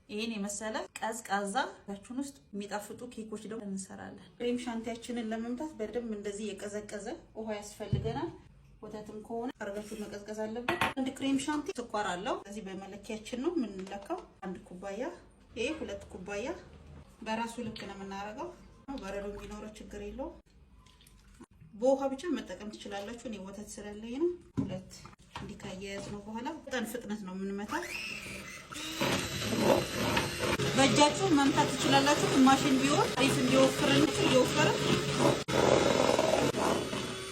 ይህን የመሰለ ቀዝቃዛ ጋችሁን ውስጥ የሚጣፍጡ ኬኮች ደግሞ እንሰራለን። Cream chantilly ያችንን ለመምታት በደንብ እንደዚህ የቀዘቀዘ ውሃ ያስፈልገናል። ወተትም ከሆነ አርጋችሁ መቀዝቀዝ አለበት። አንድ cream chantilly ስኳር አለው። እዚህ በመለኪያችን ነው የምንለካው። 1 ኩባያ፣ ይሄ 2 ኩባያ በራሱ ልክ ነው የምናደርገው። በረዶ የሚኖረው ችግር የለውም። በውሃ ብቻ መጠቀም ትችላላችሁ። እኔ ወተት ስለለኝ ነው። ሁለት እንዲህ ካያያዝ ነው በኋላ በጣም ፍጥነት ነው የምንመታው። በእጃችሁ መምታት ትችላላችሁ። ማሽን ቢሆን አሪፍ እንዲወፍርላችሁ እየወፈረ።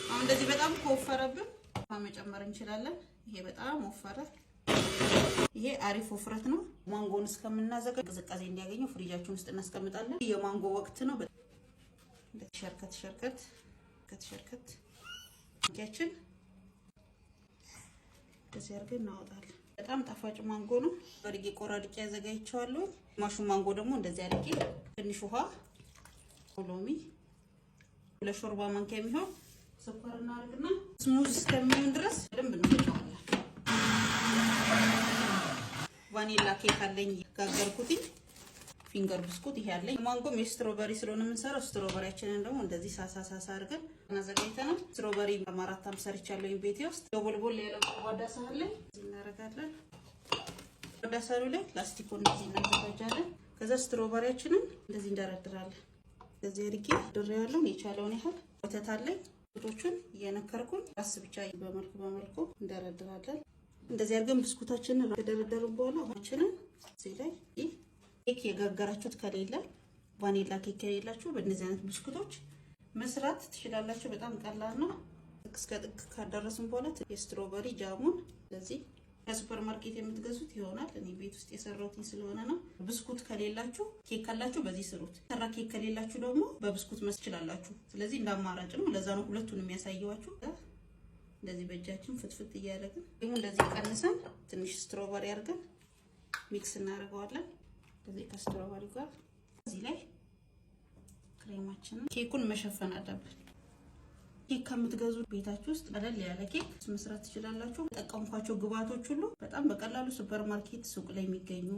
አሁን እንደዚህ በጣም ከወፈረብን ውሃ መጨመር እንችላለን። ይሄ በጣም ወፈረ። ይሄ አሪፍ ውፍረት ነው። ማንጎን እስከምናዘጋጅ ቅዝቃዜ እንዲያገኘው ፍሪጃችን ውስጥ እናስቀምጣለን። የማንጎ ወቅት ነው። ሸርከት ሸርከት ሸርከት ሸርከት እንደዚህ አድርገን እናወጣለን። በጣም ጣፋጭ ማንጎ ነው። በርጌ ቆራርጬ አዘጋጅቼዋለሁ። ማሹ ማንጎ ደግሞ እንደዚህ አድርጌ ትንሽ ውሃ፣ ሎሚ፣ 2 ሾርባ ማንኪያ የሚሆን ስኳር እናደርግና smooth እስከሚሆን ድረስ በደንብ እንፈጨዋለን። ቫኒላ ኬክ አለኝ ጋገርኩትኝ። Finger ብስኩት ይሄ አለኝ። ማንጎም የ strawberry ስለሆነ የምንሰራው strawberry ያችንን ደግሞ እንደዚህ ሳሳ ሳሳ አድርገን እናዘጋጅተናል። Strawberry ማራታም ሰርቻለሁኝ ቤቴ ውስጥ። ደቦልቦል ያለ ጎድጓዳ ሳህን ላይ እዚህ እናደርጋለን። ጎድጓዳ ሳህኑ ላይ ላስቲኮ እንደዚህ እናዘጋጃለን። ከዛ strawberry ያችንን እንደዚህ እንደረድራለን። እንደዚህ አድርጌ ድሬዋለሁ። የቻለውን ያህል ወተት አለኝ። ብስኩቶቹን እየነከርኩኝ ራስ ብቻ በመልኩ በመልኩ እንደረድራለን። እንደዚህ አድርገን ብስኩታችንን ከደረደርን በኋላ ውሃችንን እዚህ ላይ፣ ኬክ የጋገራችሁት ከሌለ፣ ቫኒላ ኬክ ከሌላችሁ በእነዚህ አይነት ብስኩቶች መስራት ትችላላችሁ። በጣም ቀላል ነው። እስከ ጥግ ካደረስን በኋላ የ strawberry jam ኡን ስለዚህ ከሱፐር ማርኬት የምትገዙት ይሆናል። እኔ ቤት ውስጥ የሰራሁት ስለሆነ ነው። ብስኩት ከሌላችሁ፣ ኬክ ካላችሁ በዚህ ስሩት። ሰራ ኬክ ከሌላችሁ ደግሞ በብስኩት መስራት ትችላላችሁ። ስለዚህ እንደ አማራጭ ነው። ለዛ ነው ሁለቱን የሚያሳየዋችሁ። እንደዚህ በእጃችን ፍትፍት እያደረግን ይሁን እንደዚህ ቀንሰን ትንሽ strawberry አድርገን mix እናደርገዋለን። እንደዚህ ከ strawberry ጋር እዚህ ላይ ክሬማችንን ኬኩን መሸፈን አለብን። ኬክ ከምትገዙ ቤታችሁ ውስጥ ቀለል ያለ ኬክ መስራት ትችላላችሁ። የጠቀምኳቸው ግብአቶች ሁሉ በጣም በቀላሉ ሱፐር ማርኬት፣ ሱቅ ላይ የሚገኙ።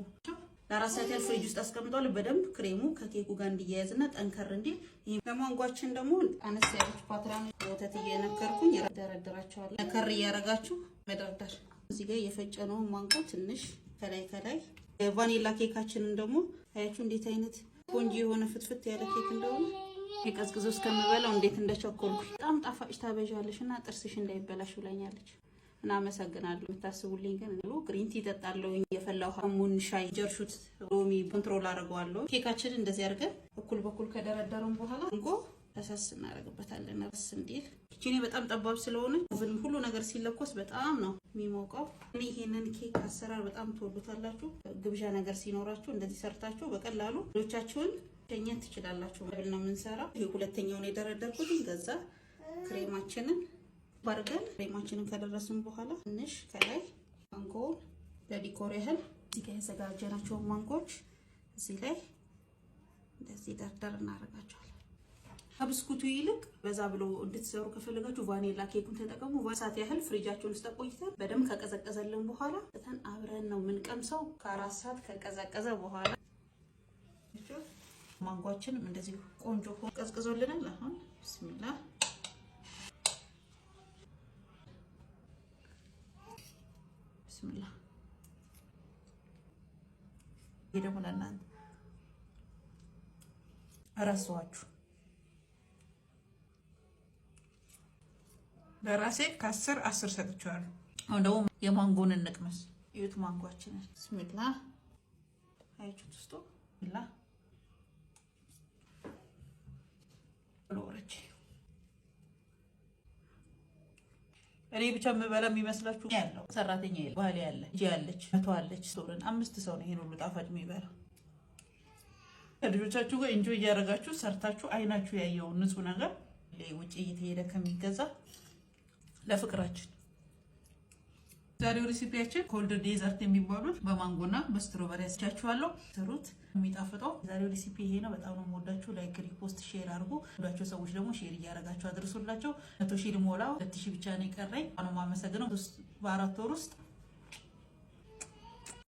ለ4 ሰዓት ያህል ፍሪጅ ውስጥ አስቀምጠዋለሁ። በደንብ ክሬሙ ከኬኩ ጋር እንዲያያዝና ጠንከር እንዲል። ይሄ ለማንጓችን ደግሞ አነስ ያለች ፓትራ ወተት እየነከርኩኝ ደረድራቸዋለሁ። ነከር እያረጋችሁ መደርደር። እዚህ ጋር የፈጨነውን ማንጎ ትንሽ ከላይ ከላይ፣ የቫኒላ ኬካችንን ደግሞ አያችሁ እንዴት አይነት ቆንጆ የሆነ ፍትፍት ያለ ኬክ እንደሆነ። የቀዝቅዞ እስከምበላው እንዴት እንደቸኮልኩ። በጣም ጣፋጭ ታበዣለሽ እና ጥርስሽ እንዳይበላሽ ብላኛለች። እና አመሰግናለሁ። የምታስቡልኝ ግን green tea እጠጣለሁ። የፈላ ውሃ፣ ሙን ሻይ፣ ጀርሹት ሎሚ control አድርገዋለሁ። ኬካችንን እንደዚህ አድርገን እኩል በኩል ከደረደሩን በኋላ እንጎ ፈሰስ እናደርግበታለን ረስ እንዲል። Kitchen ኔ በጣም ጠባብ ስለሆነ oven ሁሉ ነገር ሲለኮስ በጣም ነው የሚሞቀው። ይሄንን ኬክ አሰራር በጣም ትወዱታላችሁ። ግብዣ ነገር ሲኖራችሁ እንደዚህ ሰርታችሁ በቀላሉ ልጆቻችሁን ሸኘት ትችላላችሁ። ብል ነው የምንሰራው። ይሄ ሁለተኛውን የደረደርኩትን ገዛ ክሬማችንን ባርገን ክሬማችንን ከደረስን በኋላ ትንሽ ከላይ ማንጎውን ለ decor ያህል እዚህ ጋር ያዘጋጀናቸውን ማንጎች እዚህ ላይ እንደዚህ ደርደር እናደርጋቸዋለን። ከብስኩቱ ይልቅ በዛ ብሎ እንድትሰሩ ከፈለጋችሁ ቫኒላ ኬኩን ተጠቀሙ። ሰዓት ያህል ፍሪጃችሁን ውስጥ ቆይተን በደንብ ከቀዘቀዘልን በኋላ ተን አብረን ነው የምንቀምሰው። ከ4 ሰዓት ከቀዘቀዘ በኋላ ማንጓችንም እንደዚህ ቆንጆ ቀዝቅዞልናል። አሁን ብስሚላ ብስሚላ። ይሄ ደግሞ ለእናንተ እረሳኋችሁ። ለራሴ ከ10 10 ሰጥቼዋለሁ። አሁን ደግሞ የማንጎን እንቅመስ። እዩት ማንጓችንን። ብስሚላ። አያችሁት ውስጡ ላ ወረች። እኔ ብቻ የምበላ የሚመስላችሁ ያለው ሰራተኛ ባሌ ያለ ልጅ ያለች መቶ አለች ሶርን አምስት ሰው ነው ይሄን ሁሉ ጣፋጭ የሚበላ። ከልጆቻችሁ ጋር enjoy እያደረጋችሁ ሰርታችሁ አይናችሁ ያየውን ንጹህ ነገር ውጭ እየተሄደ ከሚገዛ ለፍቅራችን ዛሬው recipe ያችን cold dessert የሚባሉት በማንጎና በ strawberry ያስቻችኋለሁ። ስሩት፣ የሚጣፍጠው ዛሬው recipe ይሄ ነው። በጣም ነው የምወዳችሁ። Like፣ repost፣ share አድርጉ። ወዳቸው ሰዎች ደግሞ share እያደረጋችሁ አድርሱላቸው። 100,000 ልሞላው 2,000 ብቻ ነው የቀረኝ። ነው የማመሰግነው። በ4 ወር ውስጥ